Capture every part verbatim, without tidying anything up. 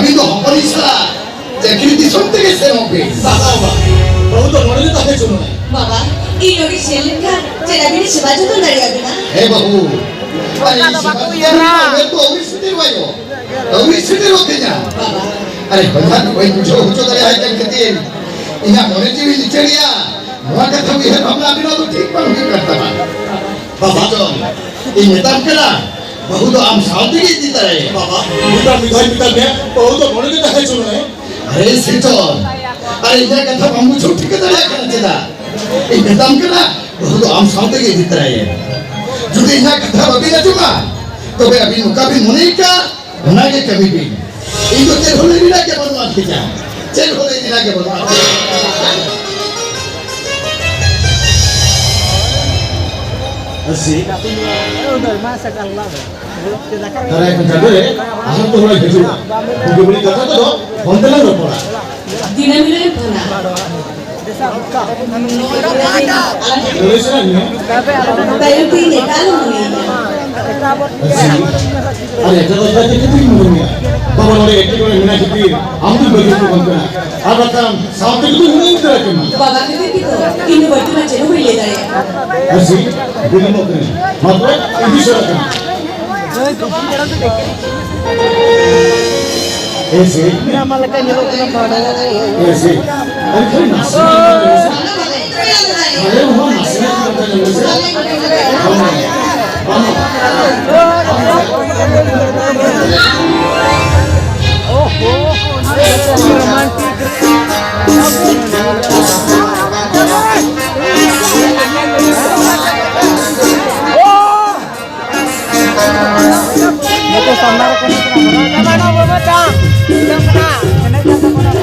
ᱤᱧ ᱫᱚ ᱦᱚᱯᱚᱱᱤᱧ ᱥᱟᱞᱟᱜ ᱪᱟᱹᱠᱨᱤ ᱫᱤᱥᱚᱢ ᱛᱮᱜᱮ ᱥᱮᱱᱚᱜ ᱯᱮ᱾ ᱵᱟᱵᱟ, ᱵᱟᱵᱟ, ᱵᱟᱹᱦᱩ ᱫᱚ ᱱᱚᱰᱮ ᱜᱮ ᱛᱟᱦᱮᱸ ᱦᱚᱪᱚ ᱢᱮ᱾ ᱵᱟᱵᱟ, ᱤᱧ ᱱᱚᱰᱮ ᱥᱮᱱ ᱞᱮᱱᱠᱷᱟᱱ ᱪᱮᱫ ᱟᱹᱵᱤᱱ ᱥᱮᱵᱟ ᱡᱚᱛᱚᱱ ᱫᱟᱲᱮᱭᱟᱜ ᱵᱤᱱᱟ? ᱦᱮᱸ ᱵᱟᱹᱦᱩ, ᱟᱨ ᱤᱧ ᱥᱮᱵᱟ ᱡᱚᱛᱚᱱ ᱨᱮᱱᱟᱜ ᱩᱢᱮᱨ ᱫᱚ ᱟᱹᱣᱨᱤ ᱥᱮᱴᱮᱨᱚᱜ ᱟᱭᱳ᱾ ᱟᱹᱣᱨᱤ ᱥᱮᱴᱮᱨᱚᱜ ᱛᱤᱧᱟ᱾ ᱵᱟᱵᱟ᱾ ᱟᱨᱮ ᱦᱚᱧᱦᱟᱨ ᱵᱟᱹᱧ ᱵᱩᱡᱷᱟᱹᱣ ᱦᱚᱪᱚ ᱫᱟᱲᱮᱭᱟᱭ ᱠᱟᱱ ᱠᱷᱟᱹᱛᱤᱨ ᱤᱧᱟᱹᱜ ᱢᱚᱱᱮ ᱡᱤᱣᱤ ᱞᱤᱪᱟᱹᱲᱤᱭᱟ᱾ ᱱᱚᱣᱟ ᱠᱟᱛᱷᱟ ᱩᱭᱦᱟᱹᱨ ᱵᱷᱟᱵᱽᱱᱟ ᱟᱹᱵᱤᱱᱟᱜ ᱫᱚ ᱴᱷᱤᱠ ᱵᱟᱝ ᱦᱩᱭᱩᱜ ᱠᱟᱱ ᱛᱟᱢᱟ᱾ ᱵᱟᱵᱟ᱾ ᱥᱮᱪᱚᱱ, ᱤᱧ ᱢᱮᱛᱟᱢ ᱠᱟᱱᱟ, ᱵᱟᱹᱦᱩ ᱫᱚ ᱟᱢ ᱥᱟᱶ ᱛᱮᱜᱮ ᱤᱫᱤ ᱛᱟᱨᱟᱭᱮᱢ᱾ ᱵᱟᱵᱟ, ᱢᱤᱫᱴᱟᱝ ᱢᱤᱫ ᱫᱷᱟᱣ ᱢᱮᱛᱟᱫ ᱢᱮᱭᱟ, ᱵᱟᱹᱦᱩ ᱫᱚ ᱱᱚᱰᱮ ᱜᱮ ᱛᱟᱦᱮᱸ ᱦᱚᱪᱚ ᱢᱮ᱾ ᱟᱨᱮ ᱥᱮᱪᱚᱱ, ᱟᱨᱮ ᱤᱧᱟᱹᱜ ᱠᱟᱛᱷᱟ ᱵᱟᱢ ᱵᱩᱡᱷᱟᱹᱣ ᱴᱷᱤᱠᱟᱹ ᱫᱟᱲᱮᱭᱟᱜ ᱠᱟᱱᱟ ᱪᱮᱫᱟᱜ? ᱤᱧ ᱢᱮᱛᱟᱢ ᱠᱟᱱᱟ, ᱵᱟᱹᱦᱩ ᱫᱚ ᱟᱢ ᱥᱟᱶ ᱛᱮᱜᱮ ᱤᱫᱤ ᱛᱟᱨᱟᱭᱮᱢ᱾ ᱡᱩᱫᱤ ᱤᱧᱟᱹᱜ ᱠᱟᱛᱷᱟ ᱵᱟᱵᱤᱱ ᱟᱸᱡᱚᱢᱟ, ᱛᱚᱵᱮ ᱟᱹᱵᱤᱱ ᱚᱠᱟ ᱵᱤᱱ ᱢᱚᱱᱮᱭ ᱠᱟᱜ, ᱚᱱᱟᱜᱮ ᱠᱟᱹᱢᱤ ᱵᱤᱱ᱾ ᱤᱧ ᱫᱚ ᱪᱮᱫ ᱦᱚᱸ ᱞᱟᱹᱭ ᱨᱮᱱᱟᱜ ᱜᱮ ᱵᱟᱹᱱᱩᱜᱼᱟ ᱠᱷᱮᱡᱟ᱾ ᱪᱮᱫ ᱦᱚᱸ ᱞᱟᱹᱭ ᱨᱮᱱᱟᱜ ᱜᱮ ᱵᱟᱹᱱᱩᱜᱼᱟ᱾ ᱟᱨᱥᱤ᱾ ᱫᱟᱨᱟᱭ ᱠᱟᱱ ᱪᱟᱸᱫᱳ ᱨᱮ ᱟᱨᱦᱚᱸ ᱛᱚ ᱦᱚᱲ ᱦᱤᱡᱩᱜᱼᱟ᱾ ᱵᱩᱜᱤ ᱵᱟᱹᱲᱤᱡ ᱠᱟᱛᱷᱟ ᱠᱚᱫᱚ ᱯᱷᱳᱱ ᱛᱮᱞᱟᱝ ᱨᱚᱯᱚᱲᱟ᱾ ᱫᱤᱱᱟᱹᱢ ᱦᱤᱞᱳᱜ ᱯᱷᱳᱱᱟ᱾ ᱛᱟᱭᱚᱢ ᱛᱮ ᱤᱧ ᱮᱴᱟᱜ ᱮᱢ ᱢᱚᱱᱮᱭᱤᱧᱟ᱾ ᱟᱨ ᱮᱴᱟᱜ ᱫᱚ ᱪᱮᱫ ᱠᱷᱟᱹᱛᱤᱨ ᱤᱧ ᱢᱚᱱᱮᱭᱟ? ᱵᱟᱵᱟ ᱱᱚᱰᱮ ᱮᱴᱠᱮᱴᱚᱬᱮ ᱢᱮᱱᱟᱜ ᱠᱷᱟᱹᱛᱤᱨ ᱟᱢ ᱫᱚᱧ ᱵᱟᱹᱜᱤ ᱦᱚᱴᱚ ᱠᱟᱢ ᱠᱟᱱᱟ᱾ ᱟᱨ ᱵᱟᱠᱷᱟᱱ ᱥᱟᱶᱛᱮ ᱠᱚᱫᱚ ᱦᱩᱱᱟᱹᱝ ᱤᱧ ᱫᱟᱲᱮ ᱠᱟᱢᱟ᱾ ᱵᱟᱵᱟ ᱠᱷᱟᱹᱛᱤᱨ ᱛᱮᱫᱚ ᱤᱧ ᱫᱚ ᱵᱟᱹᱲᱛᱤ ᱢᱟ ᱪᱮᱫ ᱦᱚᱸ ᱵᱟᱹᱧ ᱞᱟᱹᱭ ᱫᱟᱲᱮᱭᱟᱜᱼᱟ᱾ ᱟᱨᱥᱤ, ᱵᱤᱞᱚᱢᱚᱜ ᱠᱟᱹᱱᱟᱹᱧ᱾ ᱢᱟ ᱛᱚᱵᱮ, ᱤᱫᱤ ᱥᱟᱹᱨᱚᱜ ᱠᱟᱱᱟ᱾ ᱮ ᱥᱮ᱾ ᱰᱨᱟᱢᱟ ᱞᱮᱠᱟ ᱧᱮᱞᱚᱜ ᱠᱟᱱᱟ ᱵᱟᱹᱵᱩ᱾ ᱮ ᱥᱮ᱾ ᱟᱨᱮ ᱠᱷᱟᱹᱞᱤ ᱱᱟᱥᱮ ᱱᱟᱥᱮ᱾ ᱟᱨᱮ ᱵᱟᱵᱟ, ᱱᱟᱥᱮ ᱱᱟᱥᱮ᱾ ᱳᱦᱳ, ᱨᱳᱢᱟᱱᱴᱤᱠ᱾ ᱱᱩᱠᱩ ᱥᱟᱢᱱᱟ ᱨᱮ ᱠᱟᱹᱢᱤ ᱠᱟᱱᱟ᱾ ᱮᱱᱮᱡ ᱠᱟᱱ ᱛᱟᱵᱚᱱᱟ ᱥᱟᱢᱱᱟ ᱨᱮ᱾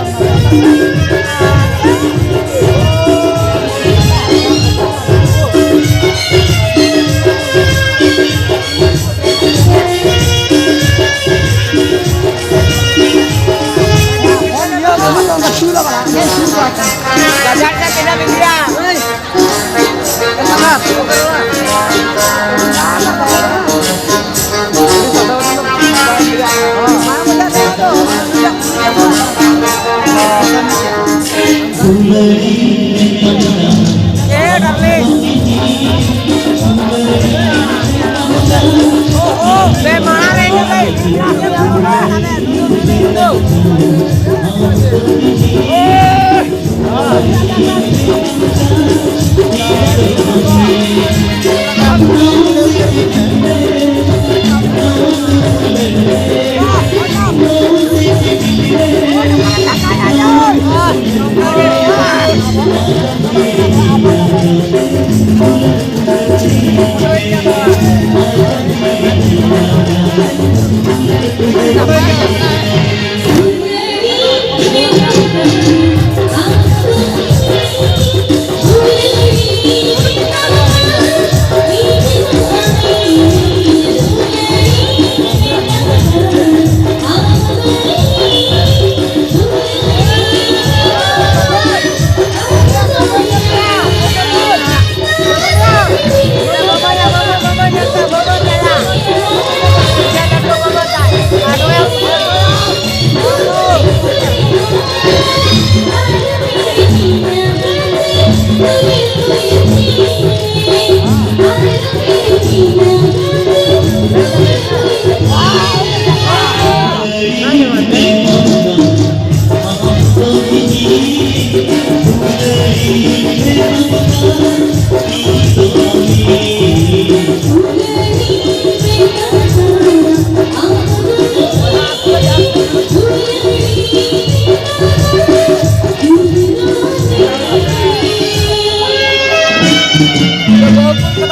ᱜᱟᱡᱟᱲ ᱛᱮ ᱛᱤᱱᱟᱹᱜ ᱵᱤᱱ ᱤᱫᱤᱭᱟ?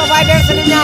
ᱵᱟᱭ ᱰᱮᱱᱥ ᱞᱤᱧᱟ᱾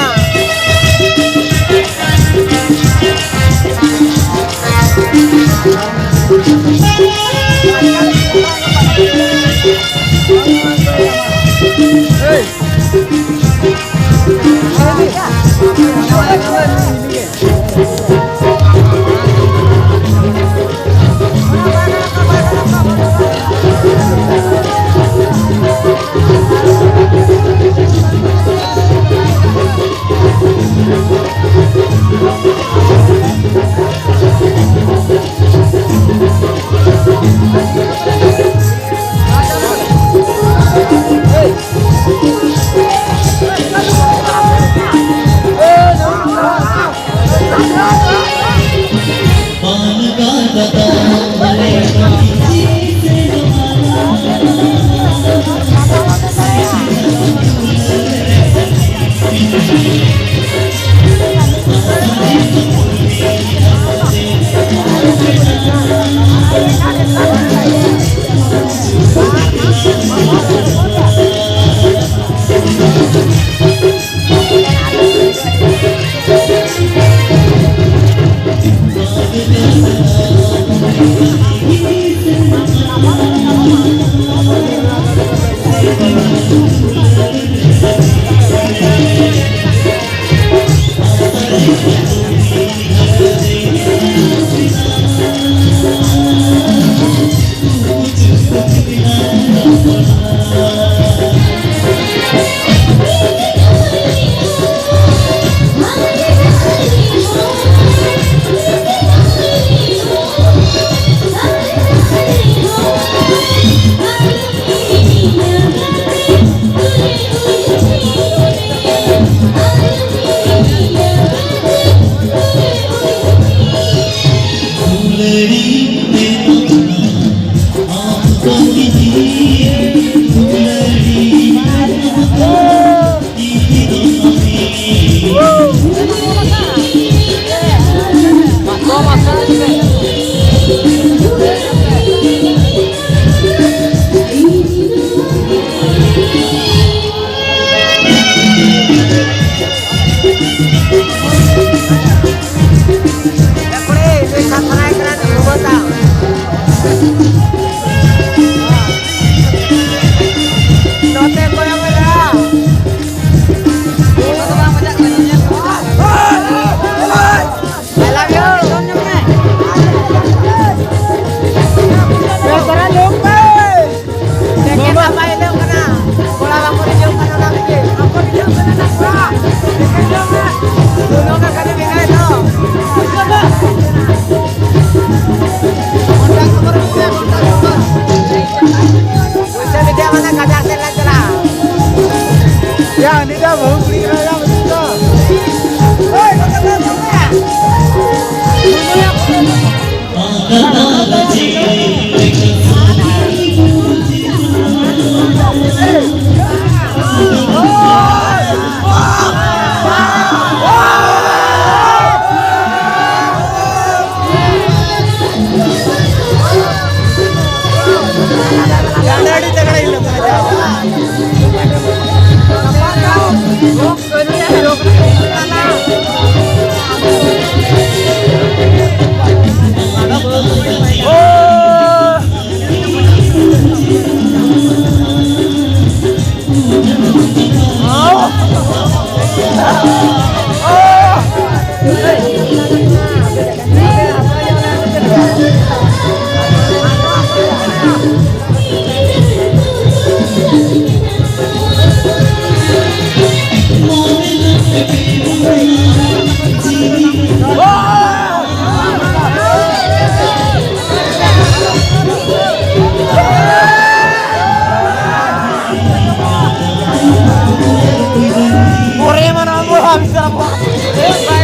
Por eso no vamos a avisar, po.